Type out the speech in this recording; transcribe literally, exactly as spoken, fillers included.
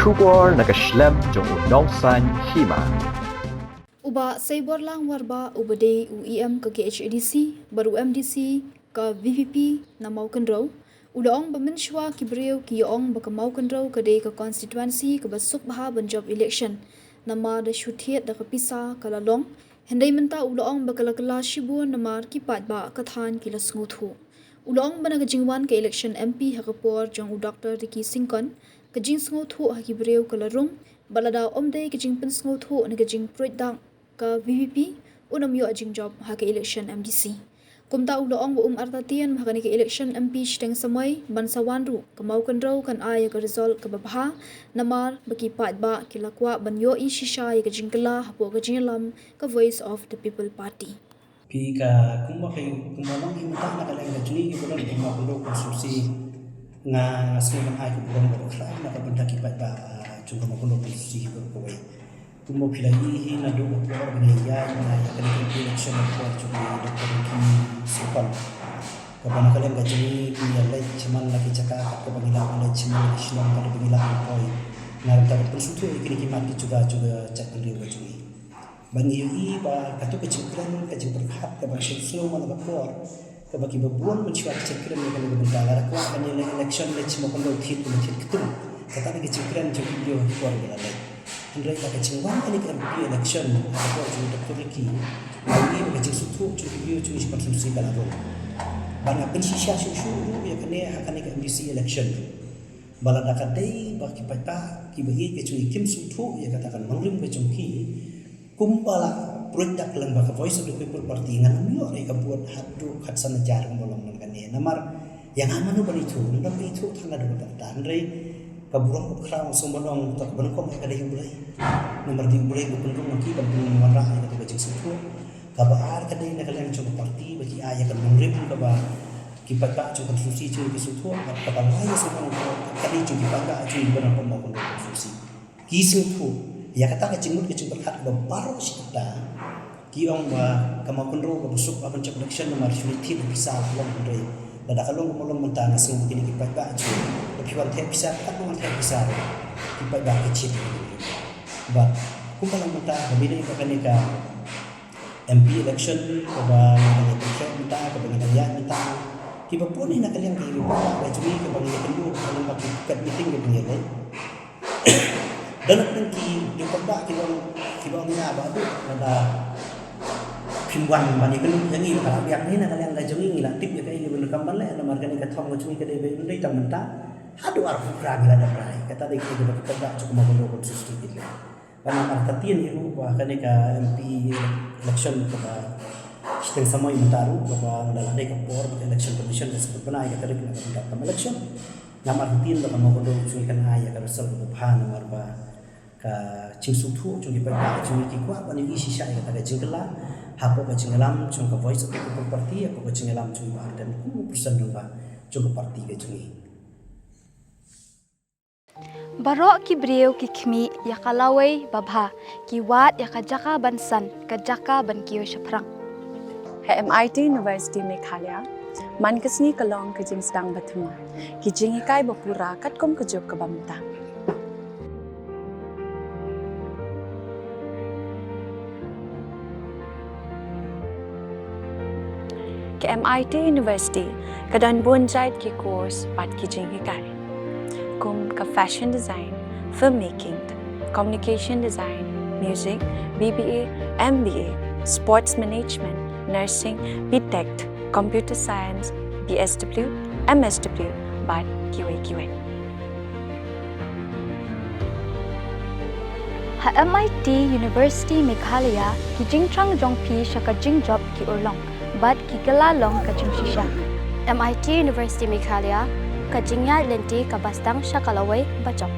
Khubor na ka shlem jong u nongsan hima. U Bah Seiborlang Warbah uba dei u E M ka K H A D C bad u M D C ka V P P na Mawkynrew, u la ong ba mynshuwa ki briew ki ong ba ka Mawkynrew ka dei ka constituency kaba suk bha ban jop election, namar da shu thied da ka pisa ka la long. Hynrei mynta u la ong ba ka la kylla shibun namar ki paidbah ka thaiñ ki la sngewthuh. U la ong ba na ka jingwan ka election M P ha ka por jong u Doctor Ricky Syngkon, ka jingsngewthuh ha ki briew ka la rung, bad lada ym dei ka jingpynsngewthuh ne ka jingpruid dak ka V P P, un ym ïoh jingjop ha ka election M D C. Kumta u la ong ba um artatien ha kane ka election M P shiteng samoi ban sa wan ruh, ka Mawkynrew kan ai ïa ka result kaba bha, namar ba ki paidbah ki la kwah ban ïohi shisha ïa ka jingkylla hapoh ka jingïalam ka Voice of the People Party. Phi ka kumba ka kumba long hi mynta na ka liang ka jong ngi kiba don ka Mawkynrew constituency, nga sngew ban ai ka burom ba khraw na ka bynta ki paidbah, ah, jong ka Mawkynrew constituency hi baroh kawei. Kumba phi la ïohi naduh ka por ba ngi ïaid na ïa kane ka election ka por jong u Doctor Ricky Syngkon, kaba na ka liang ka jong ngi ki ïaleit shaman la ki jaka kat kaba ngi lah ban leit, shaman la ki shnong kat kaba ngi lah ban poi. Nga ruh nga da pynsngewthuh ïa kine ki mat ki jaka jong ka jaitbynriew ka jong ngi. Ba ngi ïohi ba kato ka jingkren ka jingpyrkhat kaba sngewsynei man la ka por, kaba kiba bun mynshuwa ki jingkren ïa kane ka bynta, lada kwah ban ïaleh election leit sha Mawkynrew thied kumba thied ktung. Kata ka jingkren jong ki briew ha ka por ba la leit. Hynrei ba ka jingwan kane ka M P election ha ka por jong u Doctor Ricky, nga ïohi ba ka jingsngewthuh jong ki briew jong ngi sha constituency ka la rung. Bad nga pynshisha shuh shuh ruh ïa kane ha kane ka M D C election. Ba lada ka dei ba ki paidbah kiba ïeit ka jong ngi kim sngewthuh ïa kata ka nongrim ka jong ki, kumba la pruid dak lyngba ka Voice of the People Party, ngan ym ïoh re ka vote haduh khatsan hajar kumba long man kane. Namar ïa nga mano ban ithuh, ngan ym ithuh tang haduh katta katta. Hynrei ka burom ka khraw sngewbha ban ong, to ka ban ong ka dei U Blei. Namar dei U Blei uba pynrung ïa ki ban pynwanrah ïa kata ka jingsngewthuh. Kaba ar ka dei na ka liang jong ka party ba ki ai ïa ka nongrim kaba ki paidbah jong ka constituency jong ngi ki sngewthuh, bad kaba lai ka sngewbha ka dei jong ki paidbah jong ngi ba na ka Mawkynrew constituency. Ki sngewthuh ïa kata ka jingmut ka jingpyrkhat ba baroh shi katta ki ong ba ka Mawkynrew kaba suk ban jop election namar shu leit thied da pisa la long, hynrei lada ka long kumba long mynta nga sngew ba kine ki paidbah jong ngi, lada phi wan thied pisa, kat ba wan thied pisa ruh, ki paidbah ki jied. Bad kumba long mynta, ba dei ba kane ka M P election kaba ngi dang ïa pynkhih mynta, kaba ngi dang ïaid mynta, kiba bun hi na ka liang ki riewpaidbah ka jong ngi kaba ngi ïakynduh ha lyngba ki kat meeting kiba ngi ïaleh. Don na pdeng ki riewpaidbah kiba ong, kiba ong ïa ba haduh lada phim wan ban ïakynduh ïa ngi ba ka la biang hi na ka liang ka jong ngi, ngi la tip ïa kaei kaban donkam ban leh, namar kane ka thong ka jong ngi ka dei ba ym dei tang mynta, haduh arphew phra ngi la dep rai. Kata dei kaei kaba ki paidbah jong ka Mawkynrew constituency ki leh. Bad nga artatien hi ruh ba kane ka M P election kaba shiteng samoi mynta ruh, kaba la dei ka por ba ka Election Commission ka shu pynbna ïa ka tarik na ka bynta ka election. Nga artatien ba ka Mawkynrew jong ngi kan ai ïa ka result kaba bha namar ba ka jingsngewthuh jong ki paidbah jong ngi ki kwah ban ïohi shisha ïa kata ka jingkylla hapoh ka jingïalam jong ka Voice of the People Party, hapoh ka jingïalam jong u Bah Ardent kum u president rangbah jong ka party ka jong ngi. Baroh ki briew ki khmih ïa ka lawei ba bha, ki wad ïa ka jaka ban san, ka jaka ban kiew shaphrang. Ha M I T University Meghalaya, man ka sngi ka long ka jingsdang ba thymmai, ki jinghikai ba pura katkum ka juk kaba mynta. Ka M I T University ka don bun jait ki course bad ki jinghikai, kum ka fashion design, filmmaking, communication design, music, B B A, M B A, sports management, nursing, B Tech, computer science, B S W, M S W, bad kiwei kiwei. Ha M I T University Meghalaya, ki jingthrang jong phi sha ka jingjop ki urlong bad ki kylla long ka jingshisha. M I T University Meghalaya, ka jingïaid lynti kaba sdang sha ka lawei ba jop.